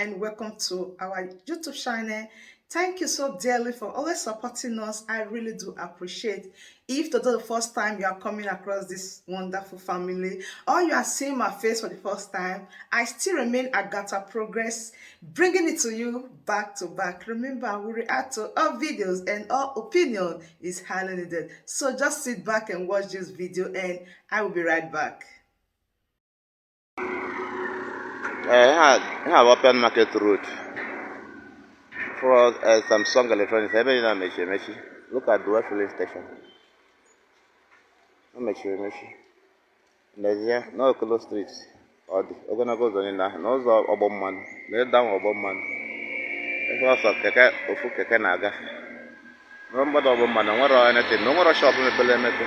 and welcome to our YouTube channel. Thank you so dearly for always supporting us. I really do appreciate. If today the first time you are coming across this wonderful family, or you are seeing my face for the first time, I still remain Agatha Progress, bringing it to you back to back. Remember, we react to all videos and all opinion is highly needed. So just sit back and watch this video and I will be right back. Ee, ihe a bụ Open Market Road for Samsung Electronics ebe dị na mechi emechi. Look at the filling station, o mechiri emechi. N'ezie n'Okolo Street, ọ dị ogologo ụzọ niile ahụ n'ụzọ ọgbọ mmanụ na ịdanwe ọgbọ mmanụ ebe ọsọ keke ofu keke na-agafe na mgbada ọgbọ mmanụ. Nwere anything na onwere shop mepere emepe.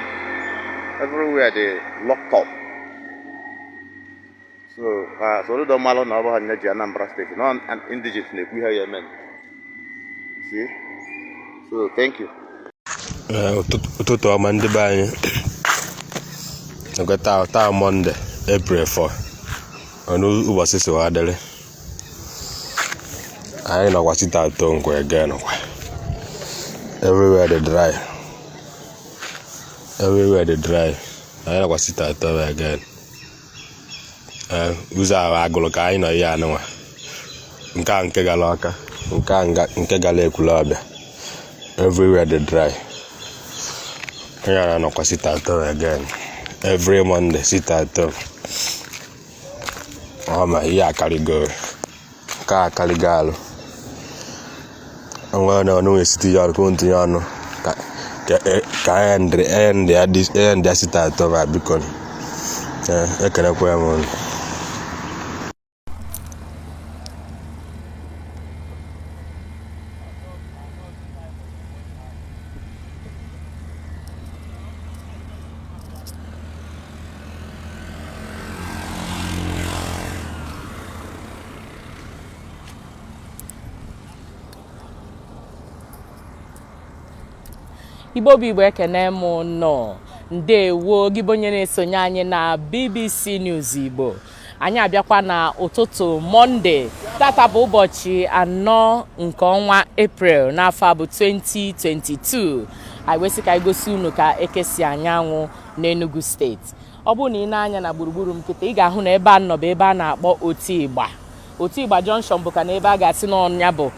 Everywhere dị locked up. So Soludo malụ na ọ bụ ha nye ji Anambra State na indigenes na-ekwu ihe ya eme. See, so thank you. Ee, ụtụtụ ọma ndị be anyị. Nke taa taa, Monday, April 4, ọnụ ụbọchị si wa dịrị anyị nọkwa sit at home kwa again kwa. Everywhere dị dry, everywhere dị dry. Anyị nọkwa sit at home again. Ee, ụzọ ahụ agụrụ ka anyị nọ ihe anụnwa nke a nke gara ọka nke a nke gara Ekwulọbịa. Everywhere dị dry. Onye a na-anọkwa sit at home again. Every Monday, sit at home. Ọ ma ihe akarịgo nke a akarịgo alụ onwe na ọnụ esiti ya ọnụ ka tinye ọnụ ka end ya sit at home a, biko. Ee, ekelekwa m unu. Igbo bụ Igbo, ekene m nọ. Ndewo gị bụ onye na-esonye anyị na BBC News Igbo. Anyị abịakwa na ụtụtụ Monday. Tata bụ ụbọchị 4 nke ọnwa April n'afọ a bụ 2022. Anyị wesị ka anyị gosi unu ka ekesi anyanwụ n'Enugu Steeti. Ọ bụrụ na ị na-anya na gburugburu m kịta, ị ga-ahụ na ebe a nọ bụ ebe a na-akpọ Otigba. Otigba Junction bụ ka na ebe a ga-asị n'ọnya bụ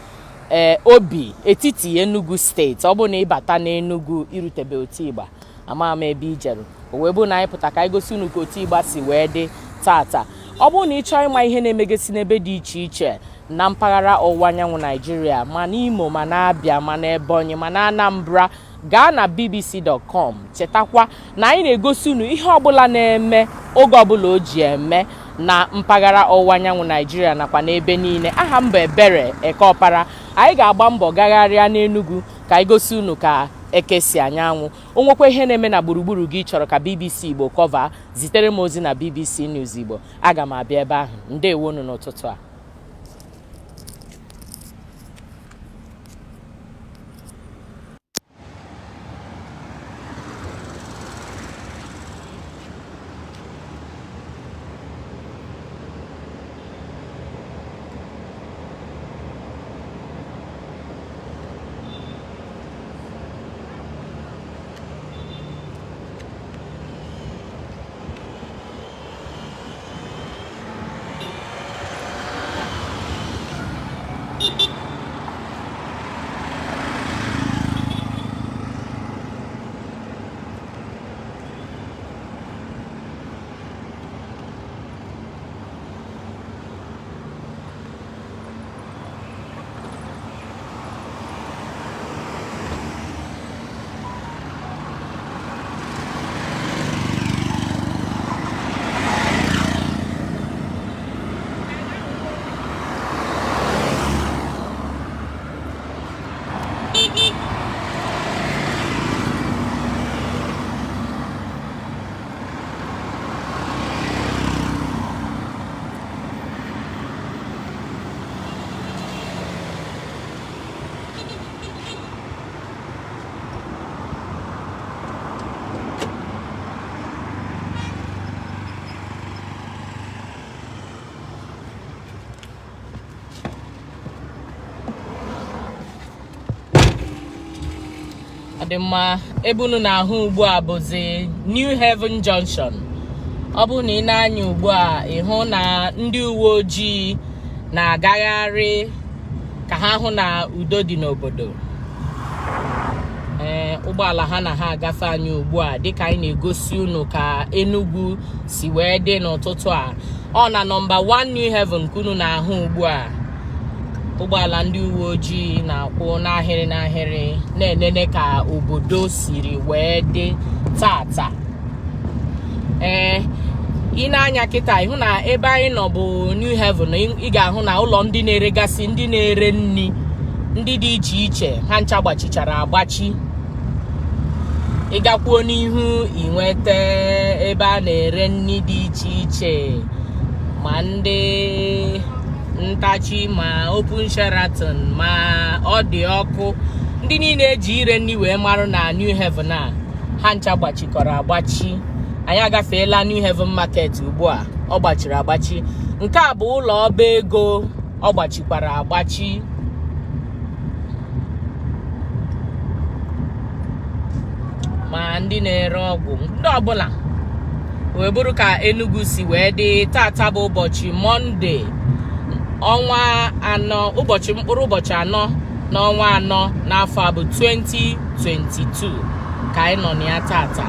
ee obi etiti Enugu Steeti. Ọ bụrụ na ịbata n'Enugu irutebe Otigba, ama ama ebe ijeru. O wee bụrụ na anyị pụta ka anyị gosi unu ka Otigba si wee dị tata. Ọ bụrụ na ị chọọ ịma ihe na-emegasị n'ebe dị iche iche na mpaghara ọwụwa anyanwụ Naijiria, ma n'Imo, ma na Abịa, ma na Ebonyi, ma na Anambra, gaa na bbc.com. Chetakwa na anyị na-egosi unu ihe ọbụla na-eme oge ọbụla o ji eme na mpaghara ọwụwa anyanwụ Naijiria nakwa n'ebe niile. Aha m bụ Ebere Ekeọpara. Anyị ga-agba mbọ gagharịa n'Enugu ka anyị gosi unu ka eke si anyanwụ. O nwekwa ihe na-eme na gburugburu gị chọrọ ka BBC Igbo cover, zitere m ozi na BBC News Igbo. Aga m abịa ebe ahụ. Ndewonu n'ụtụtụ a. Ọ dị mma. Ebe unu na-ahụ ugbu a bụzi New Haven Junction. Ọ bụrụ na ị na-anya ugbu a, ị hụ na ndị uwe ojii na-agagharị ka ha hụ na udo dị n'obodo. Ee, ụgbọala ha na ha agafe anyị ugbu a, dịka anyị na-egosi unu ka Enugu si wee dị n'ụtụtụ a. Ọ na nọmba 1 New Haven ka unu na-ahụ ugbu a. Ụgbọala ndị uwe ojii na-akwụ n'ahịrị n'ahịrị, na-enene ka obodo siri wee dị tata. Ee, ị na-anya kịta, ịhụ na ebe anyị nọ bụ New Haven. Ị ga-ahụ na ụlọ ndị na-eregasị, ndị na-ere nri, ndị dị iche iche, ha ncha gbachichara agbachi. Ị gakwuo n'ihu, ị nweta ebe a na-ere nri dị iche iche, ma ndị ntachi, ma Open Sheraton, ma ọ dị ọkụ. Ndị niile eji ire nri wee marụ na New Haven a, ha ncha gbachikọrọ agbachi. Anyị agafeela New Haven Market ugbu a, ọ gbachiri agbachi. Nke a bụ ụlọ ọba ego, ọ gbachikwara agbachi. Ma ndị na-ere ọgwụ, ndị ọbụla, wee bụrụ ka Enugu si wee dị tata bụ ụbọchị Mọnde, ọnwa 4, ụbọchị mkpụrụ ụbọchị 4 n'ọnwa 4 n'afọ a bụ 2022 ka anyị nọ na ya tata.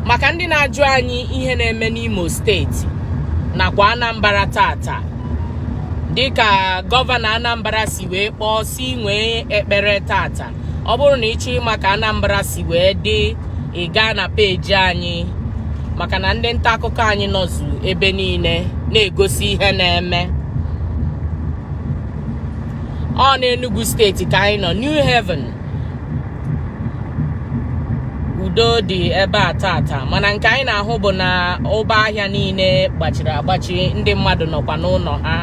Maka ndị na-ajụ anyị ihe na-eme n'Imo Steeti nakwa Anambra tata, dịka gọvanọ Anambra si wee kpọọ si nwee ekpere tata, ọ bụrụ na ị chọọ ịma ka Anambra si wee dị, ị gaa na peji anyị, maka na ndị nta akụkọ anyị nọzu ebe niile na-egosi ihe na-eme. Ọ n'Enugu Steeti ka anyị nọ, New Haven. Udo dị ebe a tata, mana nke anyị na-ahụ bụ na ụba ahịa niile gbachiri agbachi, ndị mmadụ nọkwa n'ụlọ ha.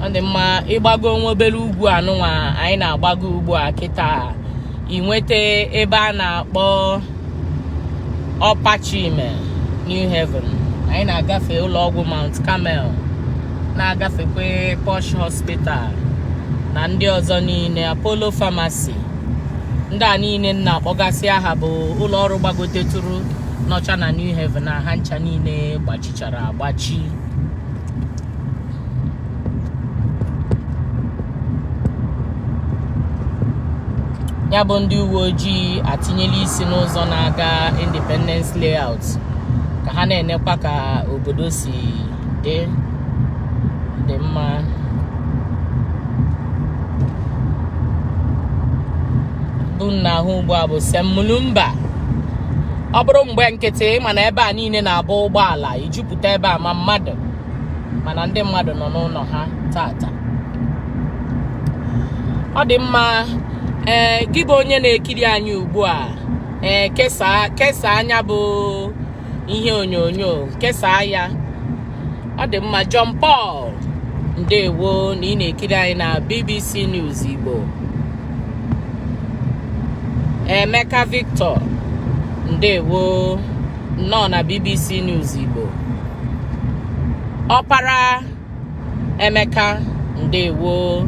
Ọ dị mma. Ịgbago nwa obere ugwu anụnwa anyị na-agbago ugbu a kịta, ị nweta ebe a na-akpọ Ọpachime New Haven. Anyị na-agafe ụlọ ọgwụ Mount Carmel, na-agafekwe Posh Hospital na ndị ọzọ niile, Apollo Pharmacy. Ndị a niile m na-akpọgasị aha bụ ụlọ ọrụ gbagotetụrụ nọcha na New Haven na ha ncha niile gbachichara agbachi. Ya bụ ndị uwe ojii atinyela isi n'ụzọ na-aga Independence Layout ka ha na-enekwa ka obodo si dị. Dị mma. Bụ na ahụ ugbu a bụ St. Mulumba. Ọ bụrụ mgbe nkịtị, mana ebe a niile na-abụ ụgbọala ijupụta ebe a, ma mmadụ, mana ndị mmadụ nọ n'ụlọ ha tata. Ọ dị mma. Ee, gị bụ onye na-ekiri anyị ugbu a, ee, kesaa, kesaa anya bụ ihe onyonyo, kesaa ya. Ọ dị mma. John Paul, ndewo na ị na-ekiri anyị na BBC News Igbo. Emeka Victor, ndewo, nnọọ na BBC News Igbo. Ọpara Emeka, ndewo,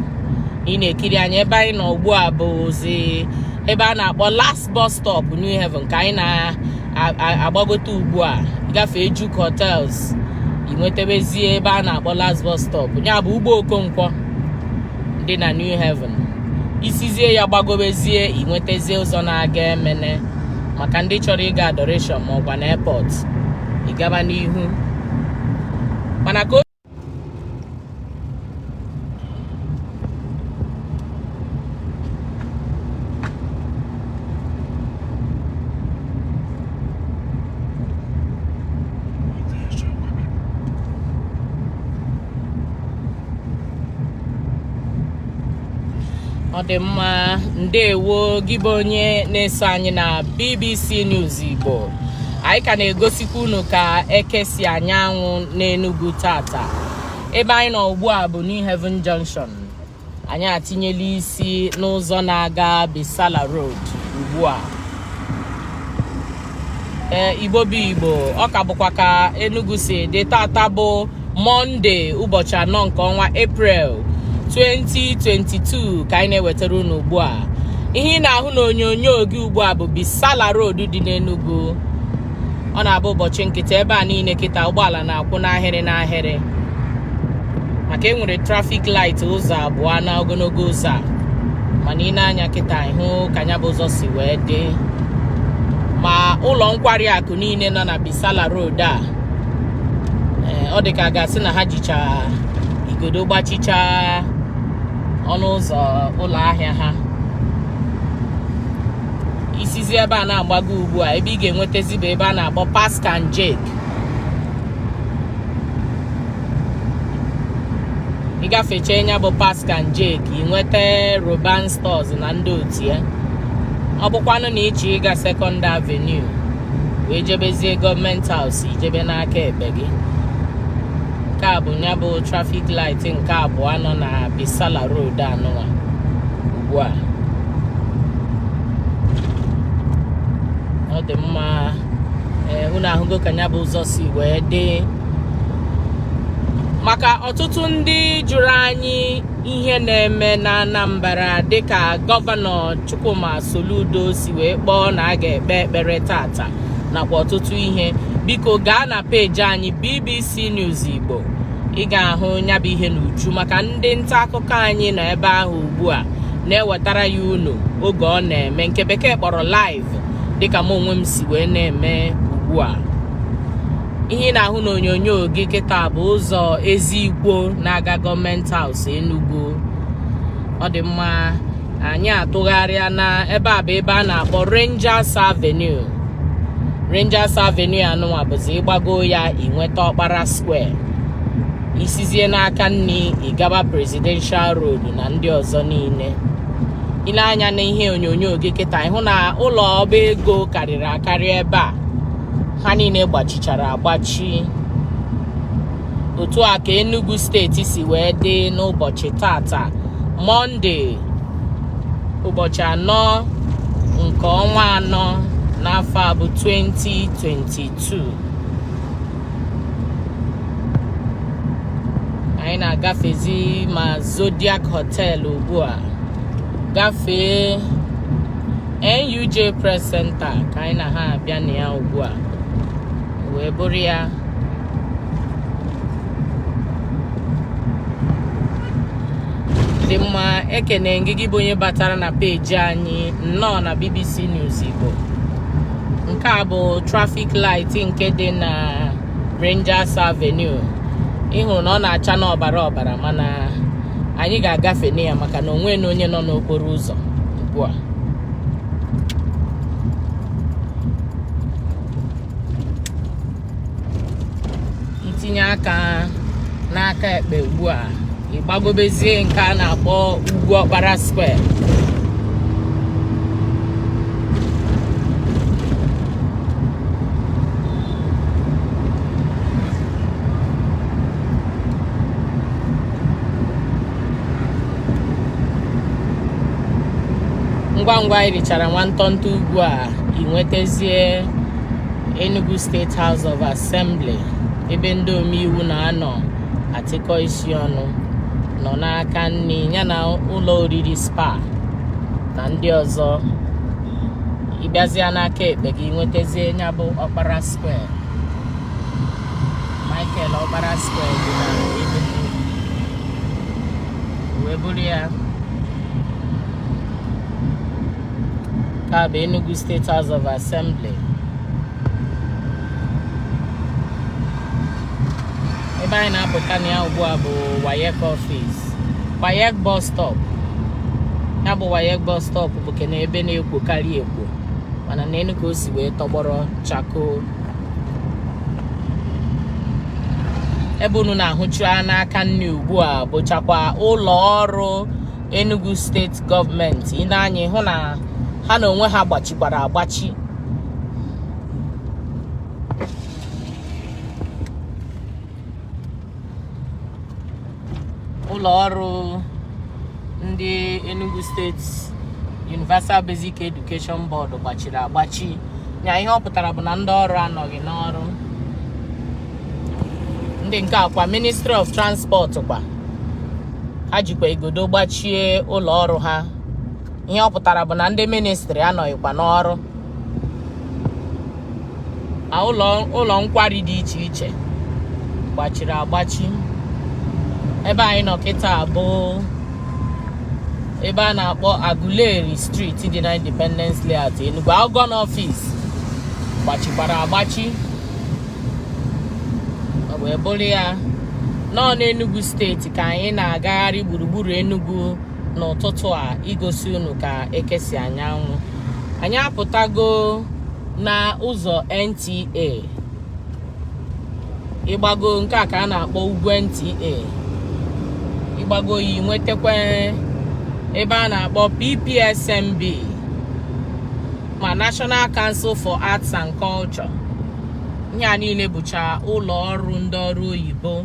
ị na-ekiri anyị. Ebe anyị nọ ugbu a bụzi ebe a na-akpọ Last Bus Stop New Haven ka anyị na-agbagote ugbu a. Gafee Juke Hotels, ị nwetabezie ebe a na-akpọ Last Bus Stop, ya bụ ugbo Okonkwo dị na New Haven. Isizie ya gbagobezie, ị nwetazie ụzọ na-aga Emene, maka ndị chọrọ ịga Adoration ma ọkwa na airport, ị gaba n'ihu. Mana ka ọ dị mma. Ndewo, gị bụ onye na-eso anyị na BBC News Igbo. Anyị ka na-egosikwa unu ka eke si anyanwụ n'Enugu tata. Ebe anyị nọ ugbu a bụ New Haven Junction. Anyị atinyela isi n'ụzọ na-aga Bisala Road ugbu a. Ee, Igbo bụ Igbo, ọ ka bụkwa ka Enugu si dị. Tata bụ Mọnde, ụbọchị 4 nke ọnwa Eprel 2022 ka anyị na-ewetara unu ugbu a. Ihe ị na-ahụ n'onyonyo gị ugbu a bụ Bisala Road dị n'Enugu. Ọ na-abụ ụbọchị nkịta ebe a niile kịta ụgbọala na-akwụ n'ahịrị n'ahịrị, maka e nwere traffic light ụzọ abụọ na ogologo ụzọ a. Mana ị na-anya kịta ịhụ ka ya bụ ụzọ si wee dị, ma ụlọ nkwari akụ niile nọ na Bisala Road a, ọ dị ka a ga-asị na ha jicha igodo gbachicha ọnụ ụzọ ụlọ ahịa ha. Isizi ebe a na-agbago ugbu a, ebe ị ga-enwetazi bụ ebe a na-akpọ Pascal Jake. Ịgafecha ya bụ Pascal Jake, ị nweta Roban Stores na ndị otu ya. Ọ bụkwanụ na ịchọ ịga Second Avenue wee jebezie Government House, ijebe n'aka ekpe gị. Nke a bụ ya bụ traffic light nke abụọ nọ na Bisala Road anụnwa ugbu a. Ọ dị mma. Ee, unu ahụgo ka ya bụ ụzọ si wee dị. Maka ọtụtụ ndị jụrụ anyị ihe na-eme na Anambra, dịka Gọvanọ Chukwuma Soludo si wee kpọọ na a ga-ekpe ekpere tata nakwa ọtụtụ ihe, biko gaa na peji anyị BBC News Igbo, ị ga-ahụ ya bụ ihe n'uju, maka ndị nta akụkọ anyị nọ ebe ahụ ugbu a na-ewetara ya unu oge ọ na-eme, nke bekee kpọrọ live, dịka m onwe m si wee na-eme ugbu a. Ihe ị na-ahụ n'onyonyo gị kịta bụ ụzọ Ezikwo na-aga Government House Enugu. Ọ dị mma. Anyị atụgharịa na ebe a bụ ebe a na-akpọ Rangers Avenue. Rangers Avenue anụnwa bụzi ịgbago ya inweta Ọkpara Square, isizie n'aka nri ịgaba Presidential Road na ndị ọzọ niile. Ile anya na ihe onyonyo gị kịta, ịhụ na ụlọ ọba ego karịrị akarị ebe a, ha niile gbachichara agbachi. Otu a ka Enugu steeti si wee dị n'ụbọchị tata, Mọnde, ụbọchị 4 nke ọnwa 4 n'afọ a bụ 2022. Anyị na-agafezi ma Zodiac Hotel ugbu a, gafee NUJ Press Center ka anyị na ha abịa na ya ugbu a, wee bụrụ ya. Dị mma, ekene gị, gị bụ onye batara na peji anyị. Nnọọ na BBC News Igbo. Nke a bụ traffic light nke dị na Rangers Avenue. Ị hụrụ na ọ na-acha n'ọbara ọbara, mana anyị ga-agafe na ya maka na onwe na onye nọ n'okporo ụzọ ugbu a. Itinye aka n'aka ekpe ugbu a, ịgbagobezie nke a na-akpọ Ugwu Ọkpara Square. Ngwa ngwa ị richara nwantọntọ ugwu a, ị nwetazie Enugu State House of Assembly, ebe ndị omeiwu na-anọ atịkọ isi ọnụ, nọ n'aka nri ya na ụlọ oriri spa na ndị ọzọ. Ịbịazịa n'aka ekpe gị, nwetazie ya bụ Ọkpara Square. Michael Ọkpara Square dị na Enugu, wee bụrụ ya. Nke a bụ Enugu State House of Assembly. Ebe anyị na-apụta na ya ugbu a bụ WAEC office, WAEC bus stop. Ya bụ WAEC bus stop bụ ke na ebe na-ekwokarị ekwo, mana n'elu ka o si wee tọgbọrọ chakoo. Ebe unu na-ahụchu n'aka nri ugbu a bụchakwa ụlọ ọrụ Enugu steeti gọọmenti. Ị na-anya hụ na ha na onwe ha gbachikwara agbachi. Ụlọ ọrụ Ndị Enugu State Universal Basic Education Board gbachiri agbachi. Ya ihe ọ pụtara bụ na ndị ọrụ anọghị n'ọrụ. Ndị nke akwa Ministry of Transport kwa, ha jikwa igodo gbachie ụlọ ọrụ ha. Ihe ọ pụtara bụ na ndị ministry anọghịkwa n'ọrụ. Ma ụlọ nkwari dị iche iche gbachiri agbachi. Ebe anyị nọ kịta bụ ebe a na-akpọ Aguleri Street dị na Independence Layout, Enugu. ALGON office gbachikwara agbachi. Ọ wee bụrụ ya nọọ n'Enugu steeti ka anyị na-agagharị gburugburu Enugu n'ụtụtụ a igosi unu ka ekesi anyanwụ. Anyị apụtago na ụzọ NTA. Ịgbago nke a ka a na-akpọ ugwu NTA. Ịgbago yi nwetakwa ebe a na-akpọ PPSMB, ma National Council for Arts and Culture. Ihe a niile bụcha ụlọ ọrụ ndị ọrụ oyibo.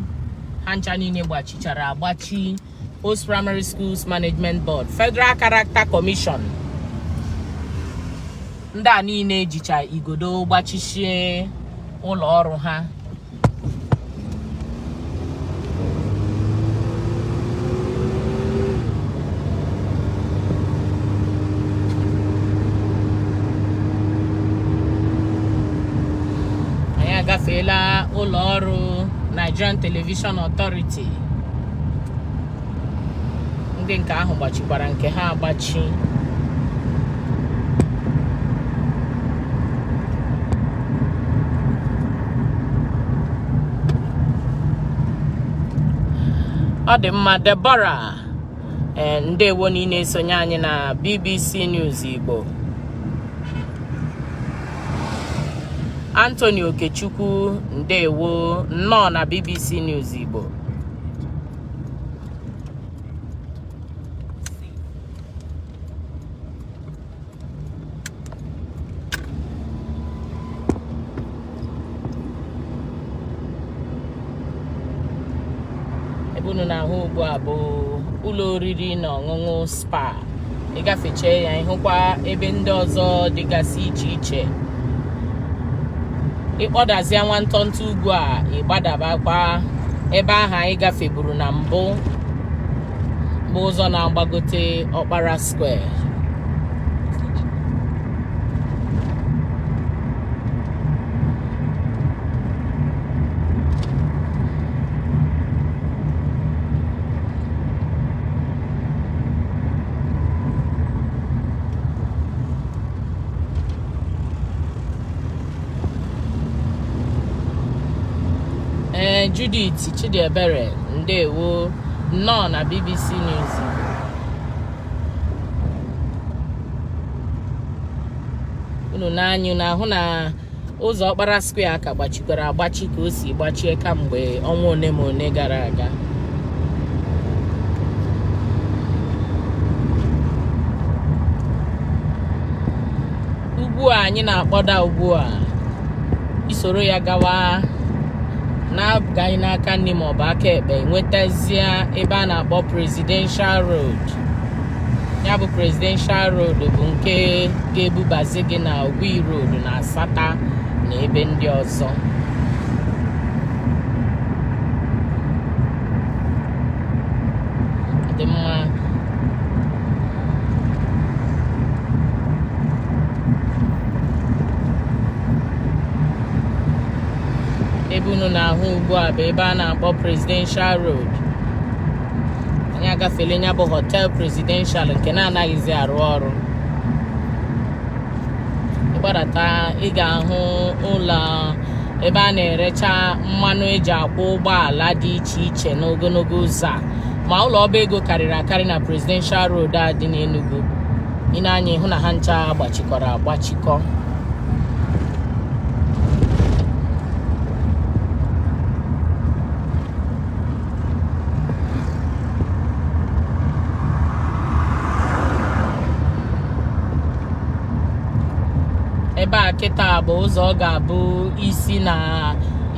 Ha ncha niile gbachichara agbachi. Post Primary Schools Management Board, Federal Character Commission, ndị a niile jicha igodo gbachichie ụlọ ọrụ ha. Anyị agafeela ụlọ ọrụ Nigerian Television Authority. Ndị nke ahụ gbachikwara nke ha agbachi. Ọ dị mma. Deborah, ee, ndewo na ị na-esonye anyị na BBC News Igbo. Anthony Okechukwu, ndewo, nnọọ na BBC News Igbo. Ebe unu na-ahụ ugbu a bụ ụlọ oriri na ọṅụṅụ Spa. Ịgafechee ya, ịhụkwa ebe ndị ọzọ dịgasị iche iche. Ịkpọdazie nwantọntọ ugwu a, ịgbadabakwa ebe ahụ anyị gafeburu na mbụ, bụ ụzọ na-agbagote Ọkpara Square. Ee, Judith Chidiebere, ndewo, nnọọ na BBC News. Unu n'anya unu ahụ na ụzọ Ọkpara Square ka gbachikwara agbachi ka o si gbachie kamgbe ọnwa one ma one gara aga. Ugbu a anyị na-akpọda ugbu a, isoro ya gawa na-agaghị n'aka nri maọbụ aka ekpe, nwetazie ebe a na-akpọ Presidential Road. Ya bụ Presidential Road bụ nke ga-ebubazi gị na Ogui Road na Asata na ebe ndị ọzọ. Dị mma. Ebe unu na-ahụ ugbu a bụ ebe a na-akpọ Presidential Road. Anyị agafele ya bụ Hotel Presidential nke na-anaghịzi arụ ọrụ. Ịgbadata, ị ga-ahụ ụlọ ebe a na-erecha mmanụ eji akwụ ụgbọala dị iche iche n'ogologo ụzọ a, ma ụlọ ọba ego karịrị akarị na Presidential Road a dị n'Enugu. Ị na-anya ịhụ na ha ncha gbachikọrọ agbachikọ. Ebe a kịta bụ ụzọ ọ ga-abụ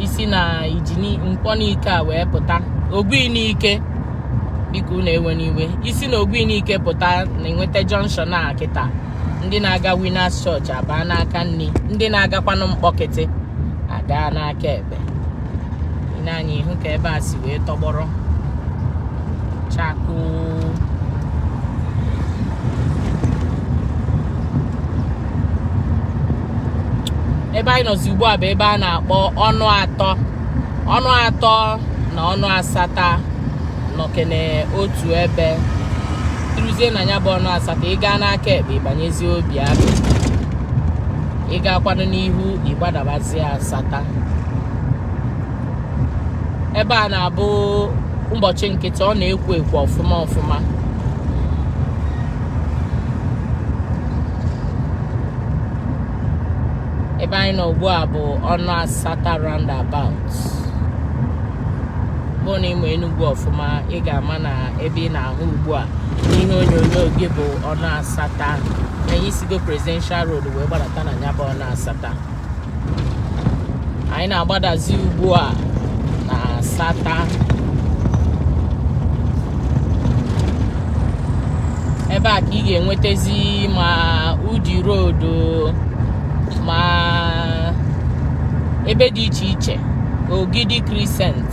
isi na ijini nkwọ n'ike a wee pụta Ogui n'ike. Biko unu ewe n'iwe. Isi na Ogwuinike pụta na-enweta junction a kịta. Ndị na-aga Winners Church abaa n'aka nri, ndị na-agakwanụ Mkpọkịtị aga n'aka ekpe. Ị na-anya ihu ka ebe a si wee tọgbọrọ chakoo. Ebe anyị nọzi ugbu a bụ ebe a na-akpọ ọnụ atọ. Ọnụ atọ na ọnụ asata nọkene otu ebe. Ịrụzie na ya bụ ọnụ asatọ, ị gaa n'aka ekpe ịbanyezie obi agụ, ị gakwanụ n'ihu ịgbadabazie asata. Ebe a na-abụ ụbọchị nkịtị, ọ na-ekwo ekwo ọfụma ọfụma. Ebe anyị nọ ugbu a bụ ọnụ asata roundabout. Bụ na ịma Enugu ọfụma, ị ga-ama na ebe ị na-ahụ ugbu a n'ihe onyonyo gị bụ ọnụ asata. Anyị sigo Presidential Road wee gbadata na ya bụ ọnụ asata. Anyị na-agbadazi ugbu a na asata. Ebe a ka ị ga-enwetezi ma Udi Road, ma ebe dị iche iche, Ogidi Crescent,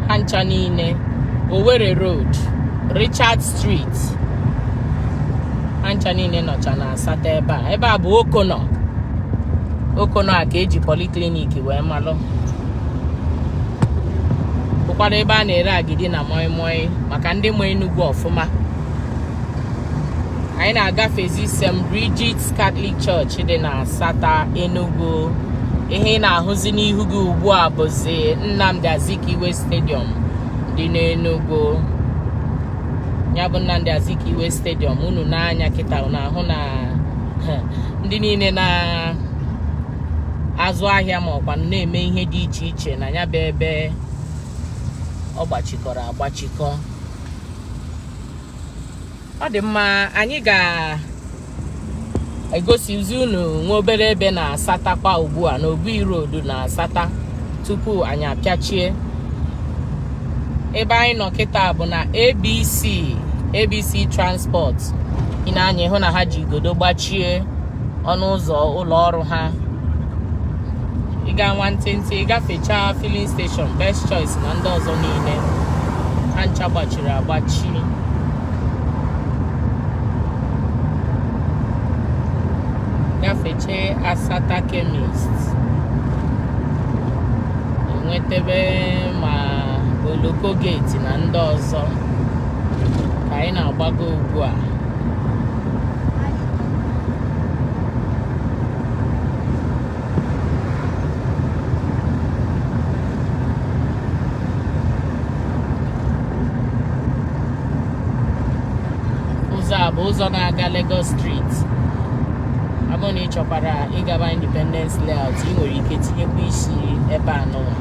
ha ncha niile, Owerri Road, Richard Street, ha ncha niile nọcha na asata ebe a. Ebe a bụ Okono. Okono a ka eji polyclinic wee malụ, bụkwara ebe a na-ere agidi na moi moi maka ndị ma Enugu ọfụma. Anyị na-agafezi St. Bridget's Catholic Church dị na Asata, Enugu. Ihe ị na-ahụzi n'ihu gị ugbu a bụzi Nnamdi Azikiwe Stadium dị n'Enugu. Ya bụ Nnamdi Azikiwe Stadium, unu n'anya kịta unu ahụ na ndị niile na-azụ ahịa ma ọkwa na-eme ihe dị iche iche na ya bụ ebe ọ gbachikọrọ agbachikọ. Ọ dị mma, anyị ga-egosizi unu nwa obere ebe na Asatakwa ugbu a, n'Ogui Road na Asata, tupu anyị apịachie. Ebe anyị nọ kịta bụ na ABC Transport. Ị na-anya ịhụ na ha ji igodo gbachie ọnụ ụzọ ụlọ ọrụ ha. Ị ga nwantịntị ịgafechaa filling station Best Choice na ndị ọzọ niile, ha ncha gbachiri agbachi. Gafechee Asata Chemist, enwetebe ma Oloko Gate na ndị ọzọ ka anyị na-agbago ugbu a. Ụzọ a bụ ụzọ na-aga Lagos Street. Ọ bụrụ na ị chọkwara ịgaba Independence Layout, ị nwere ike tinyekwa isi ebe a nụwa.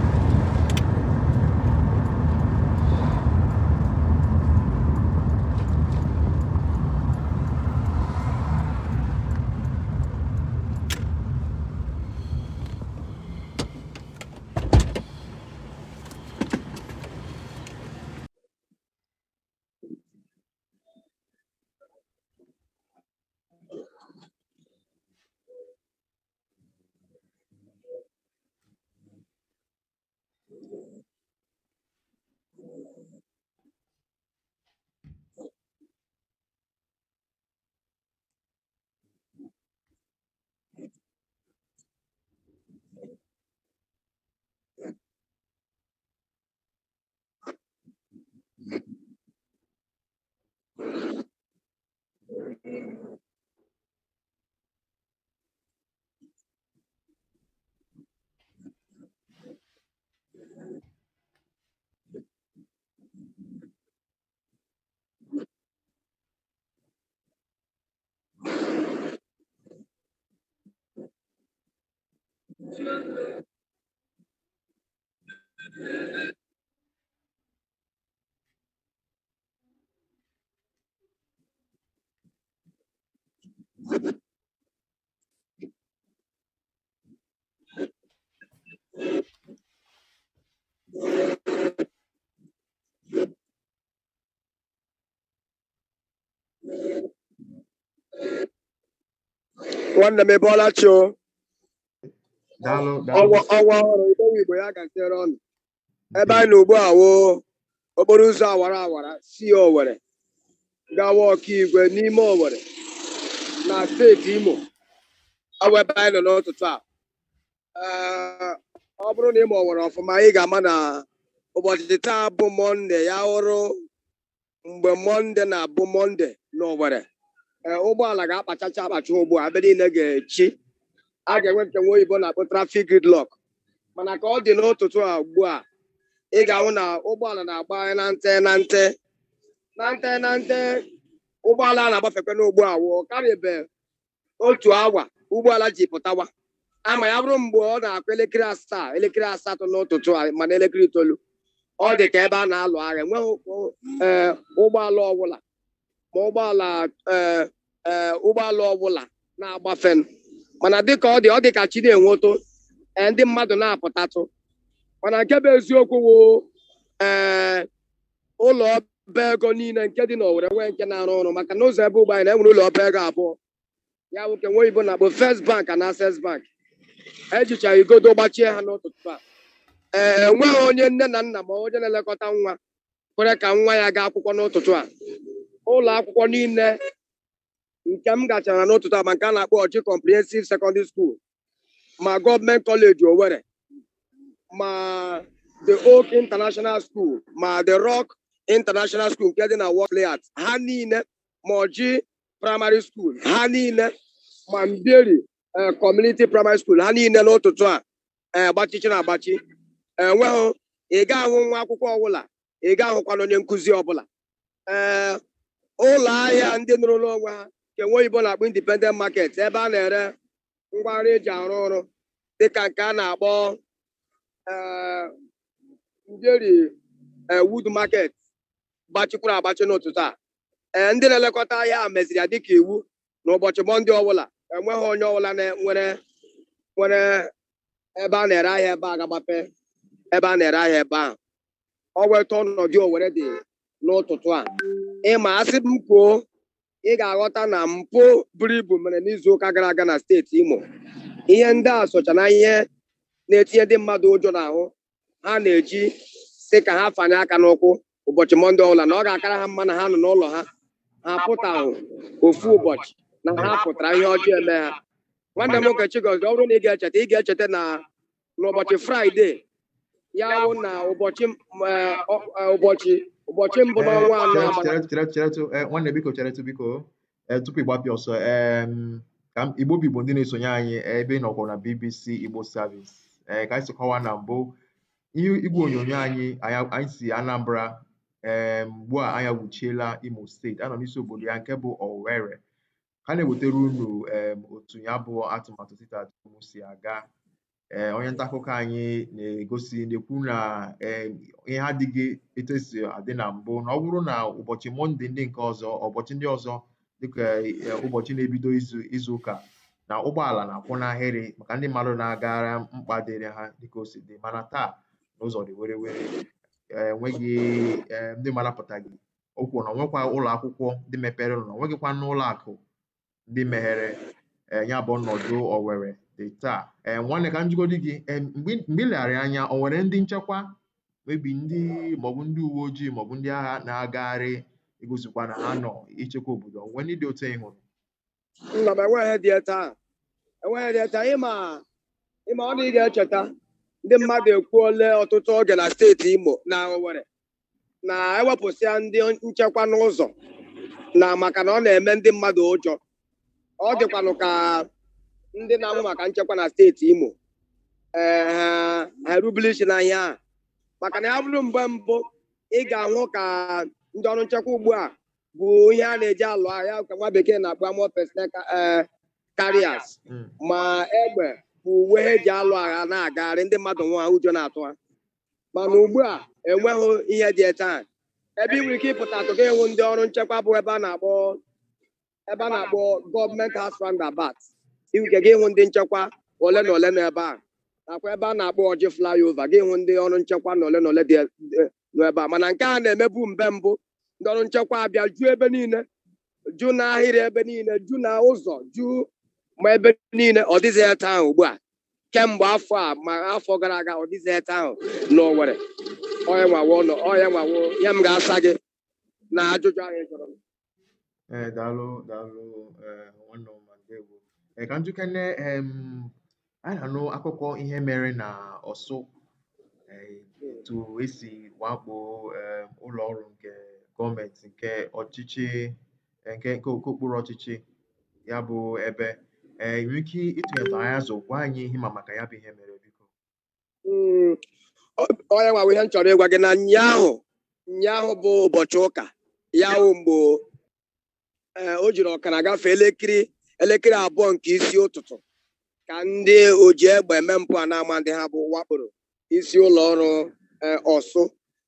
Nwanne m, ịbọọla chi o. Daalụ, daalụ. Ọnwa ọnwa ọhụrụ, Igbo Igbo ya gaziere ọnụ. Ebe anyị nọ ugbu a woo okporo ụzọ awara awara si Owerri gawa Ọkaigwe n'ime Owerri na steeti Imo. Ọ bụ ebe anyị nọ n'ụtụtụ a. Ee, ọ bụrụ na ị ma Owerri ọfụma, ị ga-ama na ụbọchị taa bụ Mọnde ya hụrụ mgbe Mọnde na-abụ Mọnde n'Owerri. Ee, ụgbọala ga-akpachacha akpacha ugbu a, ebe niile ga-echi, a ga-enwe nke nwa oyibo na-akpọ traffic gridlock. Mana ka ọ dị n'ụtụtụ a ugbu a, ị ga-ahụ na ụgbọala na-agba na nte na nte na nte na nte. Ụgbọala a na-agbafekwa n'ugbu a wụọ karịbe otu awa ụgbọala ji pụtawa ama ya bụrụ mgbe ọ na-akụ elekere 7, elekere 8 n'ụtụtụ a, mana elekere 9 ọ dị ka ebe a na-alụ agha. Enweghị ee ụgbọala ọbụla ma ụgbọala ee ee ụgbọala ọbụla na-agbafe. Mana dịka ọ dị, ọ dị ka chi na-enwetụ, ee, ndị mmadụ na-apụtatụ. Mana nke bụ eziokwu wụ, ee, ụlọ ọba ego niile nke dị n'Owerri nwee nke na-arụ ọrụ, maka na ụzọ ebe ụgbọ anyị na-enwere ụlọ ọba ego abụọ, ya bụ nke nwe oyibo na-akpọ First Bank na Access Bank, ejicha igodo gbachie ha n'ụtụtụ a. Ee, enweghị onye nne na nna ma onye na-elekọta nwa kwere ka nwa ya gaa akwụkwọ n'ụtụtụ a. Ụlọ akwụkwọ niile nke m gachara n'ụtụtụ a, ma nke a na-akpọ Ọchị Comprehensive Secondary School, ma Gọọmenti Kọleji Owerri, ma The Oak International School, ma The Rock International School nke dị na Work Layout, ha niile, ma Ọjị Primary School, ha niile, ma Mbieri Community Primary School, ha niile n'ụtụtụ a gbachichi na agbachi. Enweghị ị ga-ahụ nwa akwụkwọ ọbụla, ị ga-ahụkwana onye nkụzi ọbụla. Ee, ụlọ ahịa ndị nụrụ onwe ha nke nwe oyibo na-akpọ independent market, ebe a na-ere ngwa nri eji arụ ọrụ, dịka nke a na-akpọ Mbieri Wood Market, gbachikwuru agbachi n'ụtụtụ a. Ee, ndị na-elekọta ahịa a meziri ya dịka iwu n'ụbọchị Mọnde ọbụla enweghị onye ọbụla nwere ebe a na-ere ahịa ebe a ga-agbape ebe a na-ere ahịa ebe ahụ. Ọ weta ọnọdụ Owerri dị n'ụtụtụ a. Ịma asị m kwuo, ị ga-aghọta na mpụ buru ibu mere n'izu ụka gara aga na steeti Imo. Ihe ndị a socha na ihe na-etinye ndị mmadụ ụjọ n'ahụ, ha na-eji sị ka ha fanye aka n'ụkwụ ụbọchị Mọnde ọbụla, na ọ ga-akara ha mma na ha nọ n'ụlọ ha, ha pụtahụ ofu ụbọchị na ha pụtara ihe ọjọọ eme ha. Nwanne m nwoke Chigozie, ọ bụrụ na ị ga-echeta, ị ga-echeta na n'ụbọchị Fraịde, ya wụ na ụbọchị ụbọchị mbụ n'ọnwa anọ agbara. Chere, chere, cheretụ. Nwanne, biko cheretụ, biko. Tupu ịgbapịa ọsọ, ka Igbo bụ Igbo, ndị na-esonye anyị ebe ị nọkwa na BBC Igbo Service, ee, ka anyị si kọwaa na mbụ, ihe igwe onyonyo anyị anyị si Anambra, ee, ugbu a anyị awuchiela Imo Steeti, anọ n'isi obodo ya nke bụ Owerri, ka na-ewetara unu otu ya bụ atụmatụ sit at home si aga. Ee, onye nta akụkọ anyị na-egosi, na-ekwu na ee, ihe adịghị etu esi adị na mbụ, na ọ bụrụ na ụbọchị Mọnde ndị nke ọzọ, ụbọchị ndị ọzọ dịka ụbọchị na-ebido izu ụka, na ụgbọala na-akwụ n'ahịrị maka ndị mmadụ na-agara mkpa dịrị ha dịka o si dị, mana taa n'ụzọ dị were were, enweghị ndị mmadụ apụtaghị. O kwuru na onwekwa ụlọ akwụkwọ ndị mepere, na onweghịkwa n'ụlọ akụ ndị meghere. Ee, ya bụ ọnọdụ Owerri dị taa. Ee, nwanne, ka m jụgodi gị, mgbe ị legharị anya, o nwere ndị nchekwa, maybe ndị maọbụ ndị uwe ojii maọbụ ndị agha na-agagharị igosikwa na ha nọ ichekwa obodo? O nwere ndị dị otu ị hụrụ? Nna m, enweghị dị taa, enweghị dị taa. Ịma ọ na ị ga-echeta, ndị mmadụ ekwuole ọtụtụ oge na steeti Imo na Owerri na-ewepụsịa ndị nchekwa n'ụzọ na maka na ọ na-eme ndị mmadụ ụjọ. Ọ dịkwanụ ka ndị na-ahụ maka nchekwa na steeti Imo, ee, ha erubili isi n'ahịa ahụ, maka na ya bụrụ mgbe mbụ, ị ga-ahụ ka ndị ọrụ nchekwa ugbu a bụ ihe a na-eji alụ agha ka nwa bekee na-akpọ armored personnel carriers, ma egbe bụ uwe ha eji alụ agha na-agagharị, ndị mmadụ nwa ụjọ na-atụ ha. Mana ugbu a enweghị ihe dị taa ebe ị nwere ike ịpụta atụ gị ịhụ ndị ọrụ nchekwa bụ ebe a na-akpọ Gọọmenti House roundabout. Ị nwere ike gị ịhụ ndị nchekwa ole na ole nọ ebe a, nakwa ebe a na-akpọ Ọjị flyover, gị hụ ndị ọrụ nchekwa na ole na ole dị nọ ebe a. Mana nke a na-emebu mgbe mbụ, ndị ọrụ nchekwa abịa ju ebe niile, ju n'ahịrị ebe niile, ju na ụzọ, ju Ma ebe niile ọ dịghị etu ahụ ugbu a. Kemgbe afọ a ma afọ gara aga, ọ dịghị etu ahụ n'Owerri. Onye nwawo nọ, onye nwawo ya m ga-asa gị na ajụjụ ahụ ị jụrụ m. Ee, daalụ, daalụ, ee, nwanne m, ndewo. Ee, ka m jụkene, anyị na-anụ akụkọ ihe mere na Ọsụ, etu esi wakpo ụlọ ọrụ nke gọọmenti nke ọchịchị, nke okpuru ọchịchị ya bụ ebe. Ee, ị nwere ike ịtụnyetụ anyị azụ, gwa anyị ihe ma maka ya bụ ihe mere, biko? Onye nwawo ihe m chọrọ ịgwa gị na nyaahụ bụ ụbọchị ụka ya wụ mgbe o jiri ọkara gafee elekere 2 nke isi ụtụtụ ka ndị oji egbe eme mpụ a na-ama ndị ha bụ wakporo isi ụlọ ọrụ Ọsụ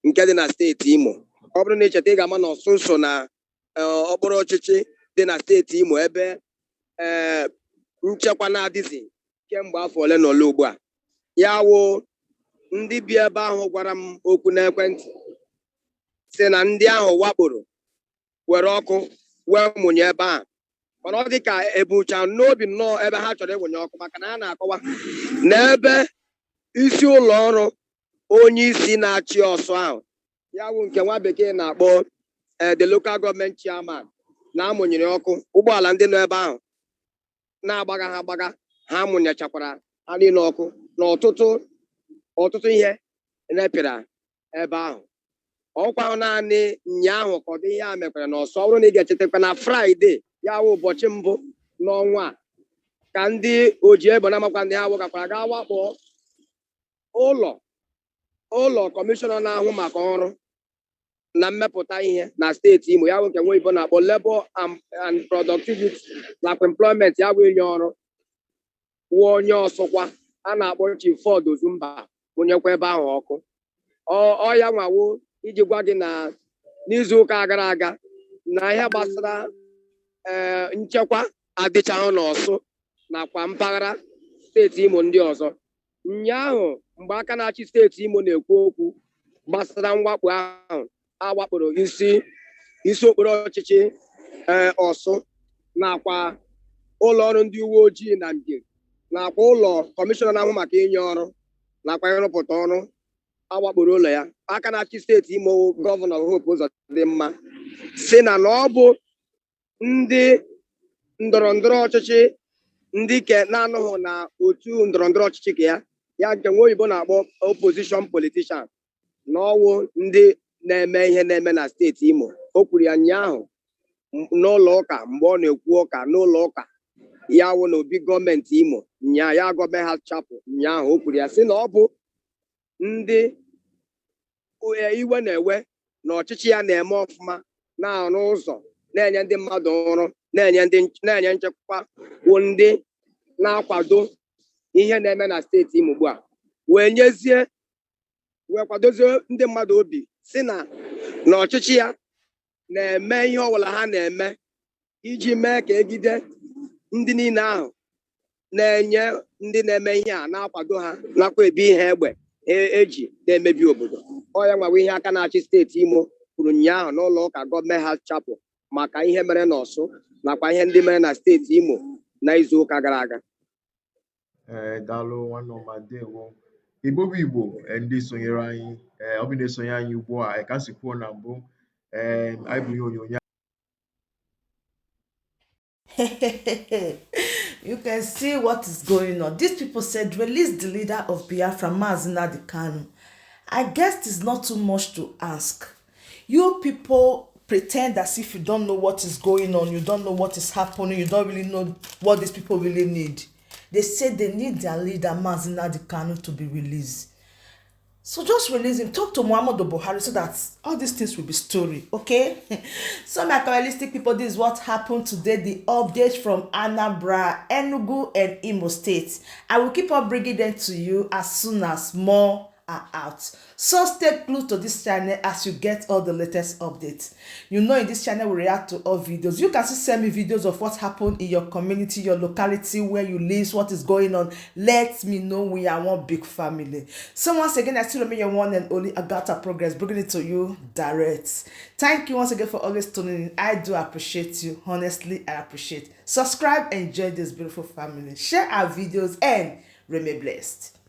nke dị na steeti Imo. Ọ bụrụ na icheta, ị ga-ama na Ọsụ so na okpuru ọchịchị dị na steeti Imo ebe nchekwa na-adịzi kemgbe afọ ole na ole ugbu a. Ya wụ ndị bi ebe ahụ gwara m okwu n'ekwentị si na ndị ahụ wakporo were ọkụ wee mụnye ebe ahụ, mana ọ dị ka ebucha n'obi nnọọ ebe ha chọrọ ịwụnye ọkụ, maka na ha na-akọwa na ebe isi ụlọ ọrụ onye isi na-achị Ọsụ ahụ, ya wụ nke nwa bekee na-akpọ the local government chairman, na-amụnyere ọkụ. Ụgbọala ndị nọ ebe ahụ na-agbaga ha agbaga, ha mụnyechakwara ha niile ọkụ, na ọtụtụ ọtụtụ ihe repịara ebe ahụ. Ọkwa naanị nyaahụ ka ọ dị ihe a mekwara na Ọsụ. Ọ bụrụ na ị ga-echetakwa, na Fraịde, ya wụ ụbọchị mbụ n'ọnwa a, ka ndị oji egbe na-amakwa ndị ha wụgakwara gaa wakpo ụlọ kọmishọna na-ahụ maka ọrụ na mmepụta ihe na steeti Imo, ya bụ nke nwa oyibo na-akpọ Labor and Productivity nakwa Employment, ya bụ inye ọrụ, wụ onye Ọsụkwa a na-akpọ Chief Ford Ozumba, mụnyekwa ebe ahụ ọkụ. Ọ ya nwawo iji gwa gị na n'izu ụka gara aga na ihe gbasara nchekwa adịchaghị n'Ọsụ nakwa mpaghara steeti Imo ndị ọzọ. Nyaahụ, mgbe aka na-achị steeti Imo na-ekwu okwu gbasara mwakpo ahụ a wakporo isi okpuru ọchịchị Ọsụ nakwa ụlọ ọrụ ndị uwe ojii na Mbieri nakwa ụlọ kọmishọna na-ahụ maka inye ọrụ nakwa ịrụpụta ọrụ awakporo ụlọ ya, aka na-achị steeti Imo, Gọvanọ Hope Uzodimma, si na ọ bụ ndị ndọrọ ndọrọ ọchịchị, ndị ke na-anụghị na otu ndọrọ ndọrọ ọchịchị ka ya, nke nwa oyibo na-akpọ opposition politician, na ọwụ ndị na-eme ihe na-eme na steeti Imo. O kwuru ya ụnyaahụ n'ụlọ ụka mgbe ọ na-ekwu ụka n'ụlọ ụka ya wụ na obi gọọmenti Imo nyaa ya, Government House Chapel ụnyaahụ. O kwuru ya sị na ọ bụ ndị iwe na-ewe na ọchịchị ya na-eme ọfụma, na-arụ ụzọ, na-enye ndị mmadụ ọrụ, na-enye nchekwa, bụ ndị na-akwado ihe na-eme na steeti Imo ugbu a, wee nyezie wee kwadozie ndị mmadụ obi si na ọchịchị ya na-eme ihe ọbụla ha na-eme iji mee ka egide ndị niile ahụ na-enye ndị na-eme ihe a na-akwado ha nakwa ebi ihe egbe eji na-emebi obodo. Ọ ya nwawa ihe aka na-achị steeti Imo kwuru ụnyaahụ n'ụlọ ụka Government House Chapel maka ihe mere n'Ọsụ nakwa ihe ndị mere na steeti Imo na izu ụka gara aga. Ee, daalụ, nwanne ọma, ndewo. Igbo bụ Igbo, ndị sonyere anyị, ọ bụ na-esonye anyị ugbu a, ka m si kwuo na mbụ, anyị bụ ihe onyonyo. You can see what is going on. These people said, "Release the leader of Biafra, Mazi Nnamdi Kanu." I guess it's not too much to ask. You people pretend as if you don't know what is going on, you don't know what is happening, you don't really know what these people really need. They say they need their leader, Mazi Nnamdi Kanu, to be released. So just release him. Talk to Muhammadu Buhari so that all these things will be story, okay? So my realistic people, this is what happened today. The update from Anambra, Enugu, and Imo State. I will keep on bringing them to you as soon as more are out. So stay glued to this channel as you get all the latest updates. You know, in this channel we react to all videos. You can still send me videos of what happened in your community, your locality, where you live, what is going on. Let me know. We are one big family. So once again, I still remain your one and only Agatha Progress, bringing it to you direct. Thank you once again for always tuning in. I do appreciate you. Honestly, I appreciate. Subscribe, enjoy this beautiful family. Share our videos and remain blessed.